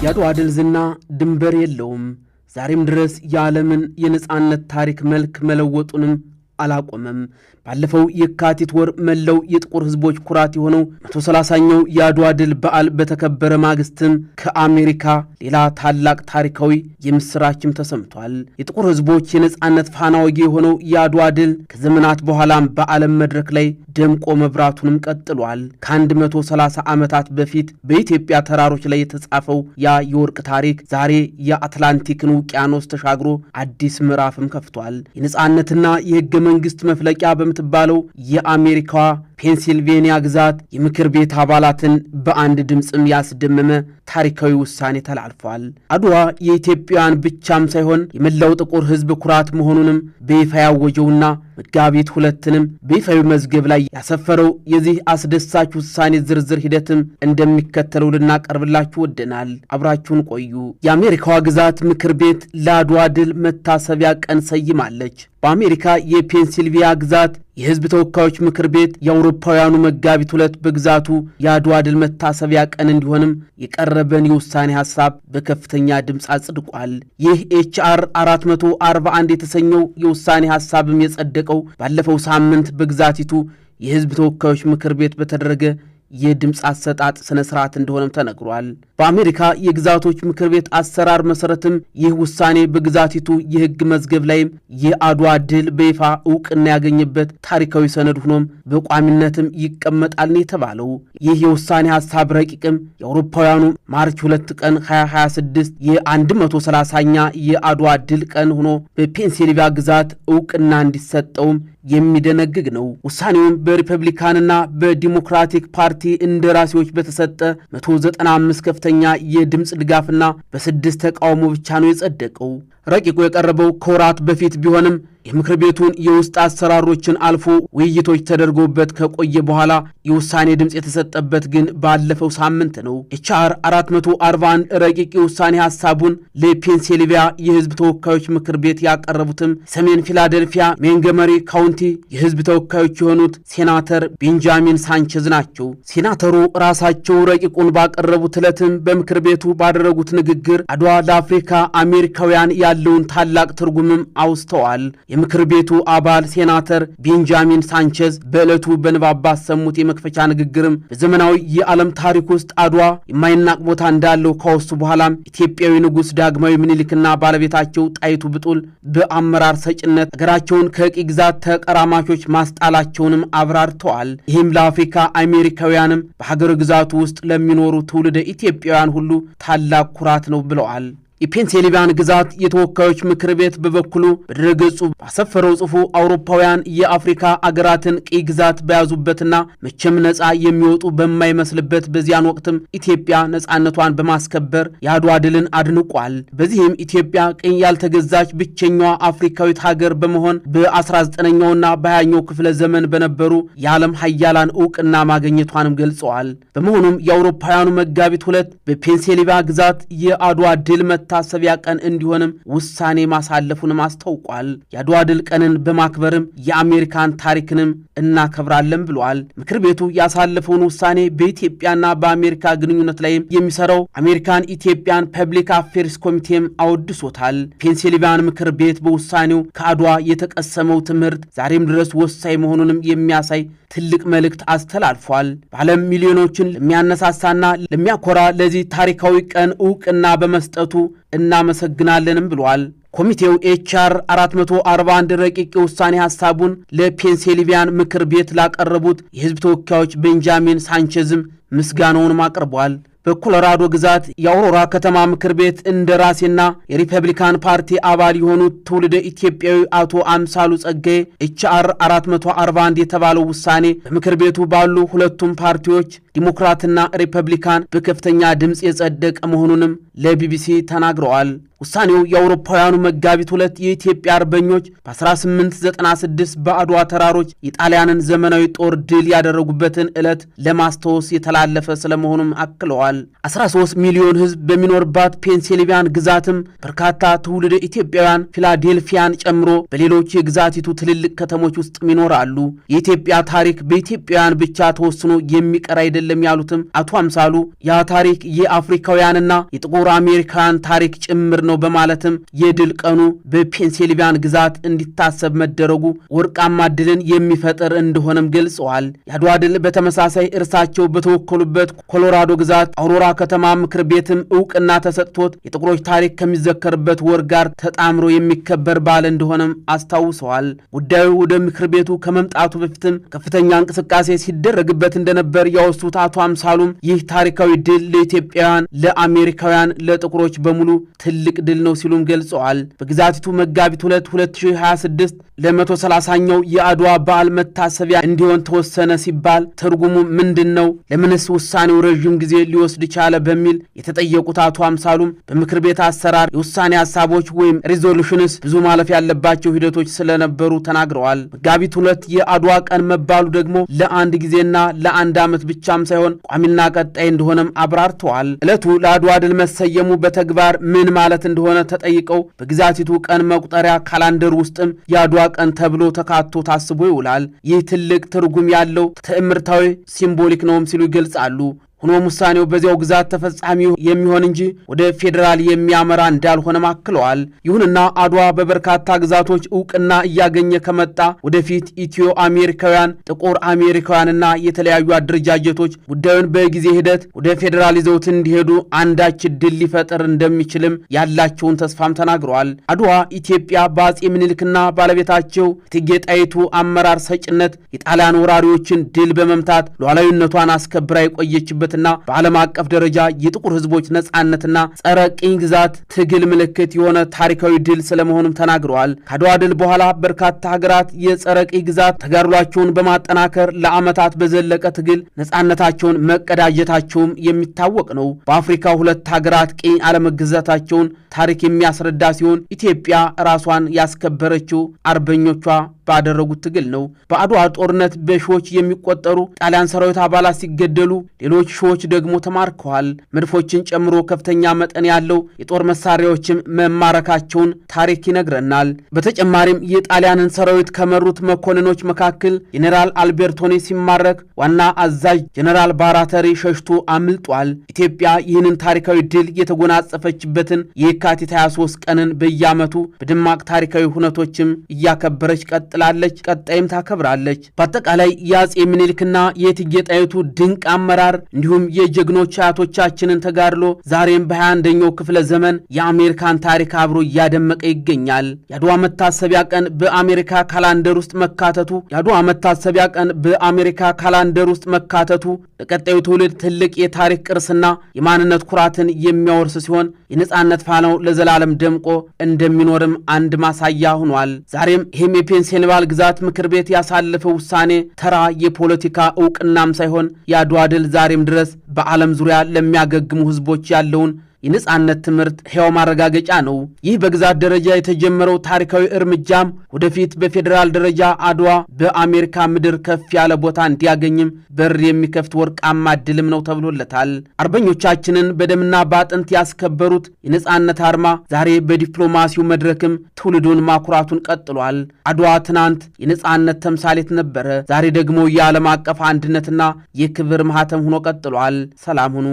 የአድዋ ድል ዝና ድንበር የለውም። ዛሬም ድረስ የዓለምን የነጻነት ታሪክ መልክ መለወጡንም አላቆመም። ባለፈው የካቲት ወር መላው የጥቁር ሕዝቦች ኩራት የሆነው 130ኛው የአድዋ ድል በዓል በተከበረ ማግስትም ከአሜሪካ ሌላ ታላቅ ታሪካዊ የምስራችም ተሰምቷል። የጥቁር ሕዝቦች የነጻነት ፋና ወጊ የሆነው የአድዋ ድል ከዘመናት በኋላም በዓለም መድረክ ላይ ደምቆ መብራቱንም ቀጥሏል። ከ130 ዓመታት በፊት በኢትዮጵያ ተራሮች ላይ የተጻፈው ያ የወርቅ ታሪክ ዛሬ የአትላንቲክን ውቅያኖስ ተሻግሮ አዲስ ምዕራፍም ከፍቷል። የነጻነትና የሕገ መንግሥት መፍለቂያ በምትባለው የአሜሪካዋ ፔንሲልቬንያ ግዛት የምክር ቤት አባላትን በአንድ ድምፅም ያስደመመ ታሪካዊ ውሳኔ ተላልፏል። አድዋ የኢትዮጵያውያን ብቻም ሳይሆን የመላው ጥቁር ሕዝብ ኩራት መሆኑንም በይፋ ያወጀውና መጋቢት 2ንም በይፋዊ መዝገብ ላይ ያሰፈረው የዚህ አስደሳች ውሳኔ ዝርዝር ሂደትም እንደሚከተለው ልናቀርብላችሁ ወደናል። አብራችሁን ቆዩ። የአሜሪካዋ ግዛት ምክር ቤት ለአድዋ ድል መታሰቢያ ቀን ሰይማለች። በአሜሪካ የፔንሲልቪያ ግዛት የሕዝብ ተወካዮች ምክር ቤት የአውሮፓውያኑ መጋቢት 2 በግዛቱ የአድዋ ድል መታሰቢያ ቀን እንዲሆንም የቀረበን የውሳኔ ሐሳብ በከፍተኛ ድምፅ አጽድቋል። ይህ HR 441 የተሰኘው የውሳኔ ሐሳብም የጸደቀው ባለፈው ሳምንት በግዛቲቱ የሕዝብ ተወካዮች ምክር ቤት በተደረገ የድምፅ አሰጣጥ ስነ ስርዓት እንደሆነም ተነግሯል። በአሜሪካ የግዛቶች ምክር ቤት አሰራር መሰረትም ይህ ውሳኔ በግዛቲቱ የሕግ መዝገብ ላይም የአድዋ ድል በይፋ እውቅና ያገኘበት ታሪካዊ ሰነድ ሆኖም በቋሚነትም ይቀመጣል ነው የተባለው። ይህ የውሳኔ ሐሳብ ረቂቅም የአውሮፓውያኑ March 2 ቀን 2026 የ130ኛ የአድዋ ድል ቀን ሆኖ በፔንሲልቪያ ግዛት እውቅና እንዲሰጠውም የሚደነግግ ነው። ውሳኔውም በሪፐብሊካንና በዲሞክራቲክ ፓርቲ እንደራሴዎች በተሰጠ 195 ከፍተኛ የድምፅ ድጋፍና በ6 ተቃውሞ ብቻ ነው የጸደቀው። ረቂቁ የቀረበው ከወራት በፊት ቢሆንም የምክር ቤቱን የውስጥ አሰራሮችን አልፎ ውይይቶች ተደርጎበት ከቆየ በኋላ የውሳኔ ድምፅ የተሰጠበት ግን ባለፈው ሳምንት ነው። HR 441 ረቂቅ የውሳኔ ሐሳቡን ለፔንሲልቪያ የሕዝብ ተወካዮች ምክር ቤት ያቀረቡትም ሰሜን ፊላደልፊያ ሞንትጎመሪ ካውንቲ የሕዝብ ተወካዮች የሆኑት ሴናተር ቤንጃሚን ሳንቼዝ ናቸው። ሴናተሩ ራሳቸው ረቂቁን ባቀረቡት ዕለትም በምክር ቤቱ ባደረጉት ንግግር አድዋ ለአፍሪካ አሜሪካውያን ያለውን ታላቅ ትርጉምም አውስተዋል። የምክር ቤቱ አባል ሴናተር ቤንጃሚን ሳንቼዝ በዕለቱ በንባብ ባሰሙት የመክፈቻ ንግግርም በዘመናዊ የዓለም ታሪክ ውስጥ አድዋ የማይናቅ ቦታ እንዳለው ካወሱ በኋላም ኢትዮጵያዊ ንጉሥ ዳግማዊ ምኒልክና ባለቤታቸው ጣይቱ ብጡል በአመራር ሰጭነት ሀገራቸውን ከቅኝ ግዛት ተቀራማቾች ማስጣላቸውንም አብራርተዋል። ይህም ለአፍሪካ አሜሪካውያንም በሀገረ ግዛቱ ውስጥ ለሚኖሩ ትውልደ ኢትዮጵያውያን ሁሉ ታላቅ ኩራት ነው ብለዋል። የፔንሲልቫኒያ ግዛት የተወካዮች ምክር ቤት በበኩሉ በድረገጹ ባሰፈረው ጽሑፉ አውሮፓውያን የአፍሪካ አገራትን ቅኝ ግዛት በያዙበትና መቼም ነፃ የሚወጡ በማይመስልበት በዚያን ወቅትም ኢትዮጵያ ነፃነቷን በማስከበር የአድዋ ድልን አድንቋል። በዚህም ኢትዮጵያ ቅኝ ያልተገዛች ብቸኛዋ አፍሪካዊት ሀገር በመሆን በ19ኛውና በ20ኛው ክፍለ ዘመን በነበሩ የዓለም ሀያላን እውቅና ማግኘቷንም ገልጸዋል። በመሆኑም የአውሮፓውያኑ መጋቢት 2 በፔንሲልቫኒያ ግዛት የአድዋ ድል መታሰቢያ ቀን እንዲሆንም ውሳኔ ማሳለፉንም አስታውቋል። የአድዋ ድል ቀንን በማክበርም የአሜሪካን ታሪክንም እናከብራለን ብለዋል። ምክር ቤቱ ያሳለፈውን ውሳኔ በኢትዮጵያና በአሜሪካ ግንኙነት ላይም የሚሰራው American Ethiopian Public Affairs ኮሚቴም አወድሶታል። ፔንሲልቫኒያ ምክር ቤት በውሳኔው ከአድዋ የተቀሰመው ትምህርት ዛሬም ድረስ ወሳኝ መሆኑንም የሚያሳይ ትልቅ መልእክት አስተላልፏል። በዓለም ሚሊዮኖችን ለሚያነሳሳና ለሚያኮራ ለዚህ ታሪካዊ ቀን እውቅና በመስጠቱ እናመሰግናለንም ብሏል። ኮሚቴው HR 441 ረቂቅ የውሳኔ ሐሳቡን ለፔንሲልቫኒያ ምክር ቤት ላቀረቡት የሕዝብ ተወካዮች ቤንጃሚን ሳንቼዝም ምስጋናውንም አቅርቧል። በኮሎራዶ ግዛት የአውሮራ ከተማ ምክር ቤት እንደራሴና የሪፐብሊካን ፓርቲ አባል የሆኑት ትውልደ ኢትዮጵያዊ አቶ አምሳሉ ጸጋዬ HR 441 የተባለው ውሳኔ በምክር ቤቱ ባሉ ሁለቱም ፓርቲዎች ዲሞክራትና ሪፐብሊካን በከፍተኛ ድምፅ የጸደቀ መሆኑንም ለቢቢሲ ተናግረዋል። ውሳኔው የአውሮፓውያኑ መጋቢት 2 የኢትዮጵያ አርበኞች በ1896 በአድዋ ተራሮች የጣሊያንን ዘመናዊ ጦር ድል ያደረጉበትን ዕለት ለማስታወስ የተላለፈ ስለመሆኑም አክለዋል። 13 ሚሊዮን ሕዝብ በሚኖርባት ፔንሲልቬንያ ግዛትም በርካታ ትውልደ ኢትዮጵያውያን ፊላዴልፊያን ጨምሮ በሌሎች የግዛቲቱ ትልልቅ ከተሞች ውስጥም ይኖራሉ። የኢትዮጵያ ታሪክ በኢትዮጵያውያን ብቻ ተወስኖ የሚቀር አይደለም ያሉትም አቶ አምሳሉ ያ ታሪክ የአፍሪካውያንና የጥቁር አሜሪካውያን ታሪክ ጭምር ነው በማለትም የድል ቀኑ በፔንሲልቬንያ ግዛት እንዲታሰብ መደረጉ ወርቃማ ድልን የሚፈጥር እንደሆነም ገልጸዋል። የአድዋ ድል በተመሳሳይ እርሳቸው በተወከሉበት ኮሎራዶ ግዛት አውሮራ ከተማ ምክር ቤትም እውቅና ተሰጥቶት የጥቁሮች ታሪክ ከሚዘከርበት ወር ጋር ተጣምሮ የሚከበር በዓል እንደሆነም አስታውሰዋል። ጉዳዩ ወደ ምክር ቤቱ ከመምጣቱ በፊትም ከፍተኛ እንቅስቃሴ ሲደረግበት እንደነበር ያወሱት አቶ አምሳሉም ይህ ታሪካዊ ድል ለኢትዮጵያውያን፣ ለአሜሪካውያን፣ ለጥቁሮች በሙሉ ትልቅ ድል ነው ሲሉም ገልጸዋል። በግዛቲቱ መጋቢት 2 2026 ለ130ኛው የአድዋ በዓል መታሰቢያ እንዲሆን ተወሰነ ሲባል ትርጉሙ ምንድን ነው? ለምንስ ውሳኔው ረዥም ጊዜ ሊወስድ ቻለ? በሚል የተጠየቁት አቶ አምሳሉም በምክር ቤት አሰራር የውሳኔ ሀሳቦች ወይም resolutions ብዙ ማለፍ ያለባቸው ሂደቶች ስለነበሩ ተናግረዋል። መጋቢት 2 የአድዋ ቀን መባሉ ደግሞ ለአንድ ጊዜና ለአንድ ዓመት ብቻም ሳይሆን ቋሚና ቀጣይ እንደሆነም አብራርተዋል። ዕለቱ ለአድዋ ድል መሰየሙ በተግባር ምን ማለት እንደሆነ ተጠይቀው በግዛቲቱ ቀን መቁጠሪያ calendar ውስጥም የአድዋ ቀን ተብሎ ተካቶ ታስቦ ይውላል። ይህ ትልቅ ትርጉም ያለው ትዕምርታዊ symbolic ነውም ሲሉ ይገልጻሉ። ሆኖም ውሳኔው በዚያው ግዛት ተፈጻሚ የሚሆን እንጂ ወደ ፌዴራል የሚያመራ እንዳልሆነም አክለዋል። ይሁንና አድዋ በበርካታ ግዛቶች እውቅና እያገኘ ከመጣ ወደፊት ኢትዮ አሜሪካውያን፣ ጥቁር አሜሪካውያንና የተለያዩ አደረጃጀቶች ጉዳዩን በጊዜ ሂደት ወደ ፌዴራል ይዘውት እንዲሄዱ አንዳች ድል ሊፈጥር እንደሚችልም ያላቸውን ተስፋም ተናግረዋል። አድዋ ኢትዮጵያ በአጼ ምኒልክና ባለቤታቸው እቴጌ ጣይቱ አመራር ሰጭነት የጣሊያን ወራሪዎችን ድል በመምታት ሉዓላዊነቷን አስከብራ የቆየችበት ና በዓለም አቀፍ ደረጃ የጥቁር ሕዝቦች ነጻነትና ጸረ ቅኝ ግዛት ትግል ምልክት የሆነ ታሪካዊ ድል ስለመሆኑም ተናግረዋል። ከአድዋ ድል በኋላ በርካታ ሀገራት የጸረ ቅኝ ግዛት ተጋድሏቸውን በማጠናከር ለዓመታት በዘለቀ ትግል ነጻነታቸውን መቀዳጀታቸውም የሚታወቅ ነው። በአፍሪካ ሁለት ሀገራት ቅኝ አለመግዛታቸውን ታሪክ የሚያስረዳ ሲሆን ኢትዮጵያ ራሷን ያስከበረችው አርበኞቿ ባደረጉት ትግል ነው። በአድዋ ጦርነት በሺዎች የሚቆጠሩ ጣሊያን ሰራዊት አባላት ሲገደሉ ሌሎች ሺዎች ደግሞ ተማርከዋል። መድፎችን ጨምሮ ከፍተኛ መጠን ያለው የጦር መሳሪያዎችም መማረካቸውን ታሪክ ይነግረናል። በተጨማሪም የጣሊያንን ሰራዊት ከመሩት መኮንኖች መካከል ጄኔራል አልቤርቶኒ ሲማረክ ዋና አዛዥ ጄኔራል ባራተሪ ሸሽቶ አምልጧል። ኢትዮጵያ ይህንን ታሪካዊ ድል የተጎናጸፈችበትን የካቲት 23 ቀንን በየዓመቱ በደማቅ ታሪካዊ ሁነቶችም እያከበረች ቀጥላለች፣ ቀጣይም ታከብራለች። በአጠቃላይ የአጼ ምኒልክና የእቴጌ ጣይቱ ድንቅ አመራር እንዲሁም የጀግኖች አያቶቻችንን ተጋድሎ ዛሬም በ21ኛው ክፍለ ዘመን የአሜሪካን ታሪክ አብሮ እያደመቀ ይገኛል። የአድዋ መታሰቢያ ቀን በአሜሪካ calendar ውስጥ መካተቱ የአድዋ መታሰቢያ ቀን በአሜሪካ calendar ውስጥ መካተቱ ለቀጣዩ ትውልድ ትልቅ የታሪክ ቅርስና የማንነት ኩራትን የሚያወርስ ሲሆን የነጻነት ፋናው ለዘላለም ደምቆ እንደሚኖርም አንድ ማሳያ ሆኗል። ዛሬም ይህም የፔንሲልቬንያ ግዛት ምክር ቤት ያሳለፈው ውሳኔ ተራ የፖለቲካ እውቅናም ሳይሆን የአድዋ ድል ዛሬም ድረስ በዓለም ዙሪያ ለሚያገግሙ ሕዝቦች ያለውን የነጻነት ትምህርት ሕያው ማረጋገጫ ነው። ይህ በግዛት ደረጃ የተጀመረው ታሪካዊ እርምጃም ወደፊት በፌዴራል ደረጃ አድዋ በአሜሪካ ምድር ከፍ ያለ ቦታ እንዲያገኝም በር የሚከፍት ወርቃማ ድልም ነው ተብሎለታል። አርበኞቻችንን በደምና በአጥንት ያስከበሩት የነጻነት አርማ ዛሬ በዲፕሎማሲው መድረክም ትውልዱን ማኩራቱን ቀጥሏል። አድዋ ትናንት የነጻነት ተምሳሌት ነበረ፣ ዛሬ ደግሞ የዓለም አቀፍ አንድነትና የክብር ማህተም ሆኖ ቀጥሏል። ሰላም ሁኑ።